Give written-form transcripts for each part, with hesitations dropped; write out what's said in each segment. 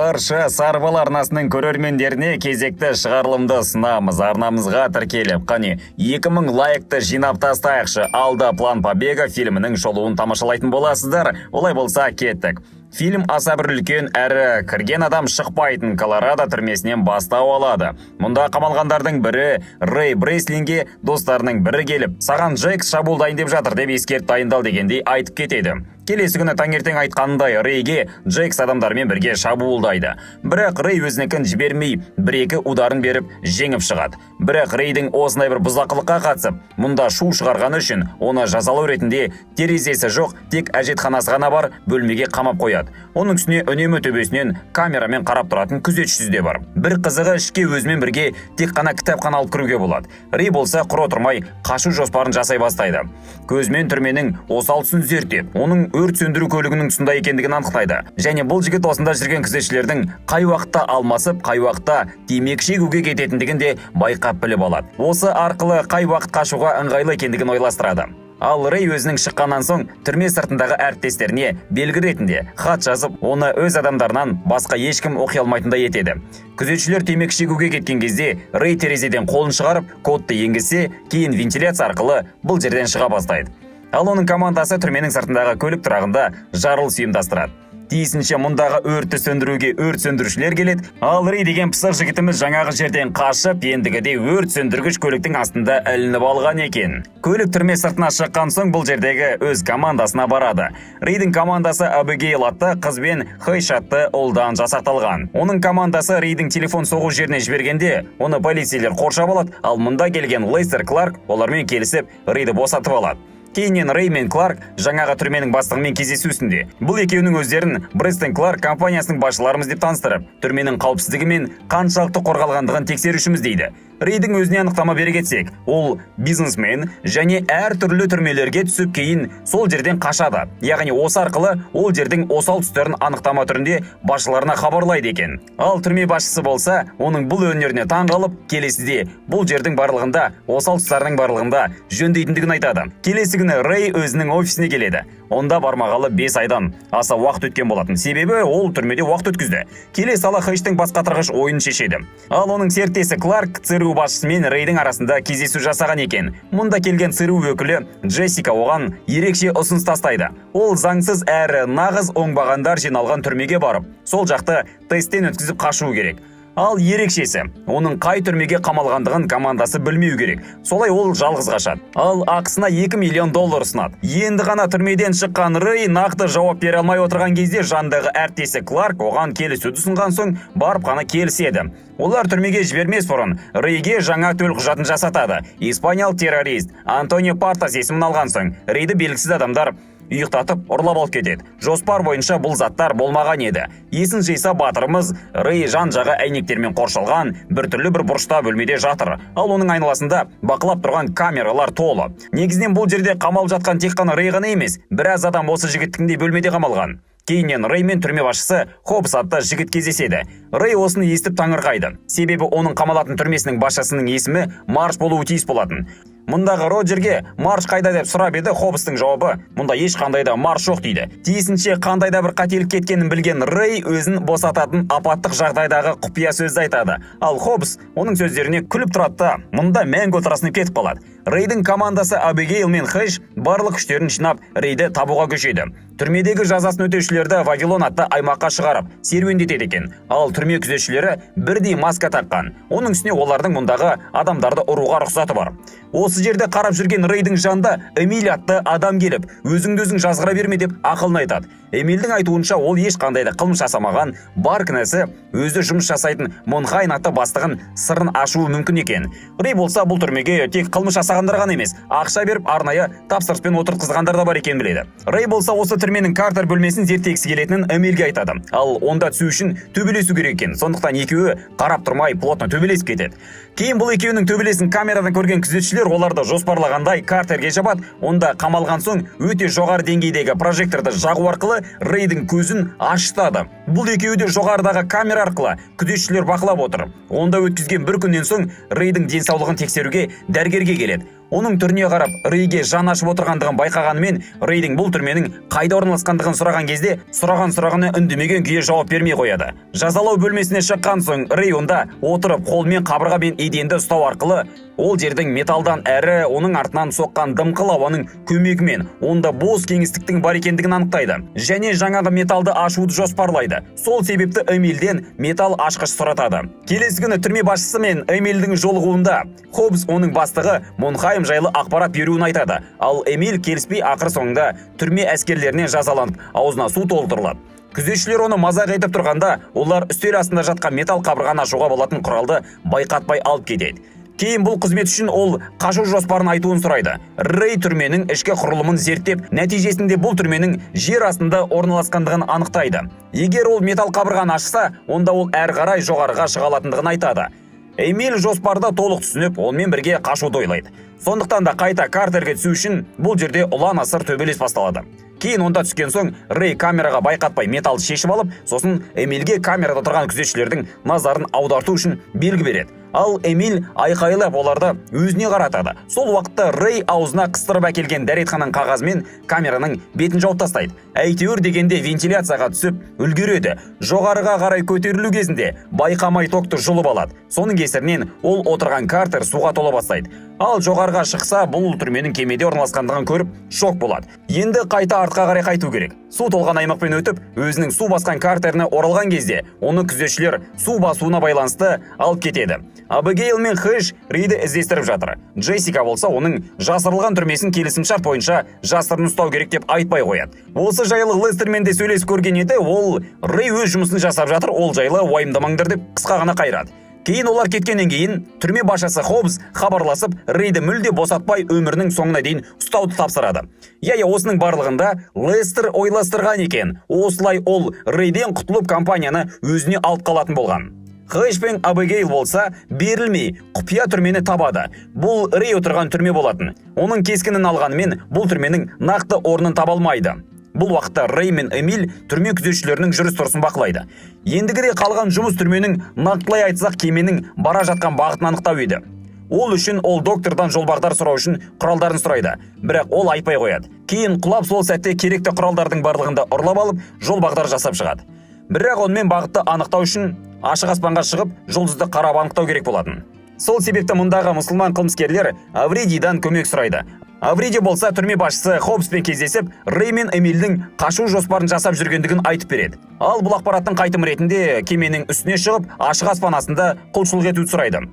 Барша Сарбал арнасының көрермендеріне кезекті шығарылымды ұсынамыз. Арнамызға тіркеліп, қане, 2000 лайкты жинап тастайықшы. Алда «План побега» фильмінің шолуын тамашалайтын боласыздар. Олай болса, кеттік. Фильм аса бір үлкен әрі кірген адам шықпайтын Колорадо түрмесінен бастау алады. Мұнда қамалғандардың бірі Рэй Бреслинге достарының бірі келіп, саған Джек шабуылдайын деп жатыр деп ескерт, дайындал дегендей айтып кетеді. Келесі күні таңертең айтқанындай, Рэйге Джекс адамдармен бірге шабуылдайды. Бірақ Рэй өзінікін жібермей, бір-екі ударын беріп, жеңіп шығады. Бірақ Рэйдің осындай бір бұзақылыққа қатысып, мұнда шу шығарғаны үшін оны жазалау ретінде терезесі жоқ, тек әжетханасы ғана бар бөлмеге қамап қояды. Оның үстіне үнемі төбесінен камерамен қарап тұратын күзетшісі де бар. Бір қызығы, ішке өзімен бірге тек қана кітапхана алып кіруге болады. Рэй болса құр отырмай, қашу жоспарын жасай бастайды. Көзімен түрменің осал тұсын зерттеп, оның өрт сөндіру көлігінің тұсында екендігін анықтайды. Және бұл жігіт осында жүрген күзетшілердің қай уақытта алмасып, қай уақытта темекі шегуге кететіндігін де байқап біліп алады. Осы арқылы қай уақыт қашуға ыңғайлы екендігін ойластырады. Ал Рэй өзінің шыққаннан соң түрме сыртындағы әріптестеріне белгі ретінде хат жазып, оны өз адамдарынан басқа ешкім оқи алмайтындай етеді. Күзетшілер темекі шегуге кеткен кезде Рэй терезеден қолын шығарып, кодты енгізсе, кейін вентиляция арқылы бұл жерден шыға бастайды. Ал оның командасы түрменің сыртындағы көлік тұрағында жарылыс ұйымдастырады. Тиісінше, мұндағы өртті сөндіруге өрт сөндірушілер келеді. Ал Рэй деген пысық жігітіміз жаңағы жерден қашып, ендігіде өрт сөндіргіш көліктің астында ілініп алған екен. Көлік түрме сыртына шыққан соң, бұл жердегі өз командасына барады. Рейдің командасы Абигейл атты қыз бен Хейш атты ұлдан жасақталған. Оның командасы Рейдің телефон соғу жеріне жібергенде, оны полицейлер қоршап алады. Ал мұнда келген Лестер Кларк олармен келісіп, Рейді босатып алады. Кейіннен Рэй мен Кларк жаңағы түрменің бастығымен кездесу үстінде. Бұл екеуінің өздерін Брестон Кларк компаниясының басшыларымыз деп таныстырып, түрменің қауіпсіздігі мен қаншалықты қорғалғандығын тексерушіміз дейді. Рейдің өзіне анықтама бере кетсек, ол бизнесмен және әртүрлі түрмелерге түсіп, кейін сол жерден қашады. Яғни осы арқылы ол жердің осал тұстарын анықтама түрінде басшыларына хабарлайды екен. Ал түрме басшысы болса, оның бұл өнеріне таң қалып, келесіде бұл жердің барлығында осал тұстарының барлығында жөндейтіндігін айтады. Келесі күні Рэй өзінің офисіне келеді. Онда бармағалы 5 айдан аса уақыт өткен болатын. Себебі ол түрмеде уақыт өткізді. Келе сала Хэштің бас қатырғыш ойын шешеді. Ал оның серіктесі Кларк ЦРУ басшысымен Рейдің арасында кездесу жасаған екен. Мұнда келген ЦРУ өкілі Джессика оған ерекше ұсыныс тастайды. Ол заңсыз әрі нағыз оңбағандар жиналған түрмеге барып, сол жақты тесттен өткізіп қашуы керек. Ал ерекшесі, оның қай түрмеге қамалғандығын командасы білмеу керек. Солай ол жалғыз қашады. Ал ақысына 2 миллион доллар ұсынады. Енді ғана түрмеден шыққан Рэй нақты жауап бере алмай отырған кезде, жанындағы әріптесі Кларк оған келісуді ұсынған соң, барып қана келіседі. Олар түрмеге жібермес бұрын Рейге жаңа төлқұжатын жасатады. Испаниялық террорист Антонио Партас есімін алған соң, Рейді белгісіз адамдар ұйықтатып, ұрлап алып кетеді. Жоспар бойынша бұл заттар болмаған еді. Есін жиса, батырымыз Рэй жан жағы әйнектермен қоршалған біртүрлі бір бұрышта бөлмеде жатыр. Ал оның айналасында бақылап тұрған камералар толы. Негізінен, бұл жерде қамалып жатқан тек қана Рэй ғана емес, біраз адам осы жігіттікіндей бөлмеде қамалған. Кейіннен Рэй мен түрме басшысы Хоббс атты жігіт кездеседі. Рэй осыны естіп таңырқайды. Себебі оның қамалатын түрмесінің басшысының есімі Марш болуы тиіс болатын. Мұндағы Роджерге Марш қайда деп сұрап еді, Хоббстың жауабы: «Мұнда ешқандай да Марш жоқ», – дейді. Тиісінше, қандай да бір қателік кеткенін білген Рэй өзін босататын апаттық жағдайдағы құпия сөзді айтады. Ал Хоббс оның сөздеріне күліп тұрады да, мұнда мәңгі отырасың деп кетіп қалады. Рейдің командасы Абигейл мен Хэш барлық күштерін жинап, Рейді табуға көшеді. Түрмедегі жазасын өтеушілерді Вавилон атты аймаққа шығарып, серуендетеді екен. Ал түрме күзетшілері бірдей маска таққан. Оның үстіне олардың мұндағы адамдарды ұруға рұқсаты бар. Осы жерде қарап жүрген Рейдің жанында Эмиль атты адам келіп, өзіңді өзің жазғыра берме деп ақылын айтады. Эмильдің айтуынша, ол ешқандай да қылмыс жасамаған, бар кінәсі өзі жұмыс жасайтын Монхайн атты бастығын сырын ашуы мүмкін екен. Рей болса, бұл түрмеге тек қылмыс жасағандар ғана емес, ақша беріп, арнайы тапсырыспен отырғызғандар да бар екенін біледі. Рей болса, осы түрменің Картер бөлмесін зерттегісі келетінін Эмильге айтады. Ал онда түсу үшін төбелесу керек екен. Сондықтан екеуі қарап тұрмай плотно төбелесіп кетеді. Кейін бұл екеуінің төбелесін камерадан көрген күзетшілер оларды жоспарлағандай картерге жабады. Онда қамалған соң, өте жоғары деңгейдегі прожекторды жағу арқылы Рейдің көзін ашытады. Бұл екеуі де жоғарыдағы камера арқылы күзетшілер бақылап отыр. Онда өткізген бір күннен соң Рейдің денсаулығын тексеруге дәрігерге келеді. Оның түріне қарап, Рейге жан ашып отырғандығын байқағанымен, Рейдің бұл түрменің қайда орналасқандығын сұраған кезде, сұраған сұрағына үндемеген күйі жауап бермей қояды. Жазалау бөлмесіне шыққан соң Рей онда отырып, қолымен қабырға мен еденді ұстау арқылы ол жердің металдан әрі оның артынан соққан дымқыл ауаның көмегімен онда бос кеңістіктің бар екендігін анықтайды және жаңағы металды ашуды жоспарлайды. Сол себепті Эмильден металл ашқыш сұратады. Келесі күні түрме басшысы мен Эмильдің жолығуында Хоббс оның бастығы Монхайм жайлы ақпарат беруін айтады. Ал Эмиль келіспей, ақыр соңында түрме әскерлерінен жазаланып, аузына су толтырылады. Күзетшілер оны мазақ етіп тұрғанда, олар үстел астында жатқан металл қабырғаны ашуға болатын құралды байқатпай алып кетеді. Кейін бұл қызмет үшін ол қашу жоспарын айтуын сұрайды. Рей түрменің ішкі құрылымын зерттеп, нәтижесінде бұл түрменің жер астында орналасқандығын анықтайды. Егер ол металл қабырғаны ашса, онда ол әрі қарай жоғарыға шыға алатындығын айтады. Эмиль жоспарды толық түсініп, онымен бірге қашуды ойлайды. Сондықтан да қайта картерге түсу үшін бұл жерде ұлан асыр төбелес басталады. Кейін онда түскен соң Рей камераға байқатпай металлды шешіп алып, сосын Эмильге камерада тұрған күзетшілердің назарын аударту үшін белгі береді. Ал Эмиль айқайлап, оларды өзіне қаратады. Сол уақытта Рей аузына қыстырып әкелген дәретхананың қағазымен камераның бетін жауып тастайды. Әйтеуір дегенде вентиляцияға түсіп үлгереді. Жоғарыға қарай көтерілу кезінде байқамай токты жұлып алады. Соның кесірінен ол отырған картер суға тола бастайды. Ал жоғарыға шықса, бұл түрменің кемеде орналасқандығын көріп, шок болады. Енді қайта артқа қарай қайту керек. Су толған аймақпен өтіп, өзінің су басқан картеріне оралған кезде оны күзетшілер су басуына байланысты алып кетеді. Абигейл мен Хэш Рейді іздестіріп жатыр. Джессика болса, оның жасырылған түрмесін келісімшарт бойынша жасырын ұстау керек деп айтпай қояды. Осы жайлы Лестермен де сөйлесіп көрген еді, ол Рей өз жұмысын жасап жатыр, ол жайлы уайымдамаңдар деп қысқа ғана қайырады. Кейін олар кеткеннен кейін түрме басшысы Хоббс хабарласып, Рейді мүлде босатпай, өмірінің соңына дейін ұстауды тапсырады. Иә, осының барлығында Лестер ойластырған екен. Осылай ол Рейден құтылып, компанияны өзіне алып қалатын болған. Хэш пен Абигейл болса, берілмей құпия түрмені табады. Бұл Рей отырған түрме болатын. Оның кескінін алғанымен, бұл түрменің нақты орнын таба алмайды. Бұл уақытта Рей мен Эмиль түрме күзетшілерінің жүріс тұрысын бақылайды. Ендігіде қалған жұмыс түрменің, нақтылай айтсақ, кеменің бара жатқан бағытын анықтау еді. Ол үшін ол доктордан жол бағдар сұрау үшін құралдарын сұрайды. Бірақ ол айтпай қояды. Кейін құлап, сол сәтте керекті құралдардың барлығын да ұрлап алып, жол бағдар жасап шығады. Бірақ онымен бағытты анықтау үшін ашық аспанға шығып, жұлдызды қарап анықтау керек болатын. Сол себепті мұндағы мұсылман қылмыскерлер Авридидан көмек сұрайды. Авриди болса, түрме басшысы Хоббспен кездесіп, Рей мен Эмильдің қашу жоспарын жасап жүргендігін айтып береді. Ал бұл ақпараттың қайтымы ретінде кеменің үстіне шығып, ашық аспан астында құлшылық етуді сұрайды.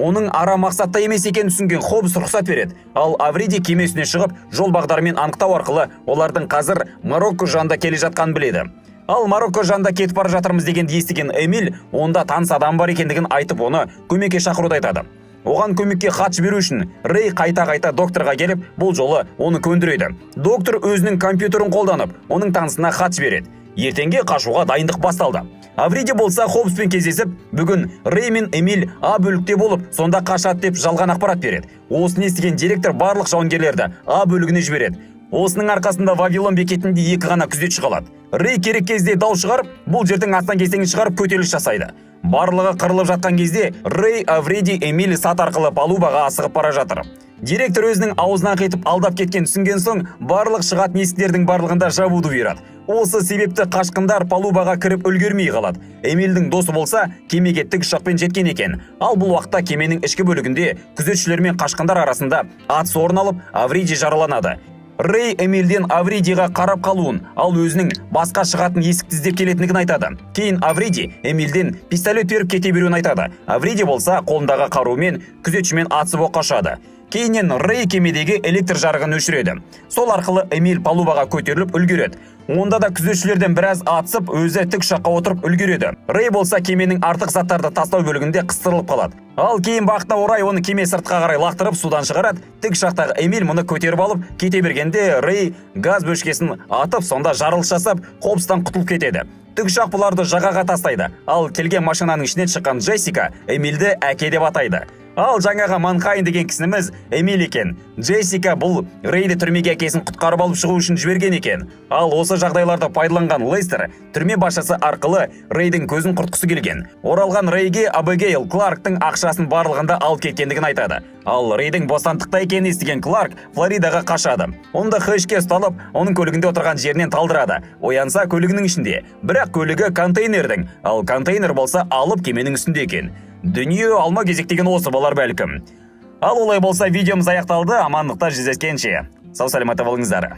Оның ара мақсатта емес екенін түсінген Хоббс рұқсат береді. Ал Авриди кеме үстіне шығып, жол бағдарымен анықтау арқылы олардың қазір Марокко жанында келе жатқанын біледі. Ал Марокко жанында кетіп бара жатырмыз дегенді естіген Эмиль онда таныс адам бар екендігін айтып, оны көмекке шақыруды айтады. Оған көмекке хат жіберу үшін Рей қайта-қайта докторға келіп, бұл жолы оны көндіреді. Доктор өзінің компьютерін қолданып, оның танысына хат жібереді. Ертеңге қашуға дайындық басталды. Авриди болса, Хоббспен кездесіп, бүгін Рей мен Эмиль А бөлікте болып, сонда қашады деп жалған ақпарат береді. Осыны естіген директор барлық жауынгерлерді А бөлігіне жібереді. Осының арқасында Вавилон бекетінде екі ғана күзетші қалады. Рей керек кезде дау шығарып, бұл жердің астан кестеңін шығарып, көтеріліс жасайды. Барлығы қырылып жатқан кезде Рей, Авриди, Эмиль сат арқылы палубаға асығып бара жатыр. Директор өзінің аузынан қитып алдап кеткен түсінген соң, барлық шығатын есіктердің барлығында жабуды бұйырады. Осы себепті қашқындар палубаға кіріп үлгермей қалады. Эмильдің досы болса, кемеге тікұшақпен жеткен екен. Ал бұл уақытта кеменің ішкі бөлігінде күзетшілер мен қашқындар арасында атыс орын алып, Авриди жараланады. Рей Эмильден Авридиға қарап қалуын, ал өзінің басқа шығатын есікті іздеп келетіндігін айтады. Кейін Авриди Эмильден пистолет беріп кете беруін айтады. Авриди болса, қолындағы қарумен күзетшімен атысып, оққа ұшады. Кейіннен Рей кемедегі электр жарығын өшіреді. Сол арқылы Эмиль палубаға көтеріліп үлгереді. Онда да күзетшілерден біраз атысып, өзі тікұшаққа отырып үлгереді. Рей болса, кеменің артық заттарды тастау бөлігінде қыстырылып қалады. Ал кейін бақытына орай оны кеме сыртқа қарай лақтырып, судан шығарады. Тікұшақтағы Эмиль мұны көтеріп алып кете бергенде, Рей газ бөшкесін атып, сонда жарылыс жасап, Хоббстан құтылып кетеді. Тікұшақ бұларды жағаға тастайды. Ал келген машинаның ішінен шыққан Джессика Эмильді әке деп атайды. Ал жаңағы Манхайн деген кісіміз Эмиль екен. Джессика бұл Рейді түрмеге әкесін құтқарып алып шығу үшін жіберген екен. Ал осы жағдайларды пайдаланған Лестер түрме басшысы арқылы Рейдің көзін құртқысы келген. Оралған Рейге Абигейл Кларктың ақшасын барлығында алып кеткендігін айтады. Ал Рейдің бостандықта екенін естіген Кларк Флоридаға қашады. Онда Хэшке ұсталып, оның көлігінде отырған жерінен талдырады. Оянса, көлігінің ішінде. Бірақ көлігі контейнердің, ал контейнер болса, алып кеменің үстінде екен. Дүние алма кезек деген осы болар бәлкім. Ал олай болса, видеомыз аяқталды. Амандықта жүздескенше. Сау саламатта болыңыздар.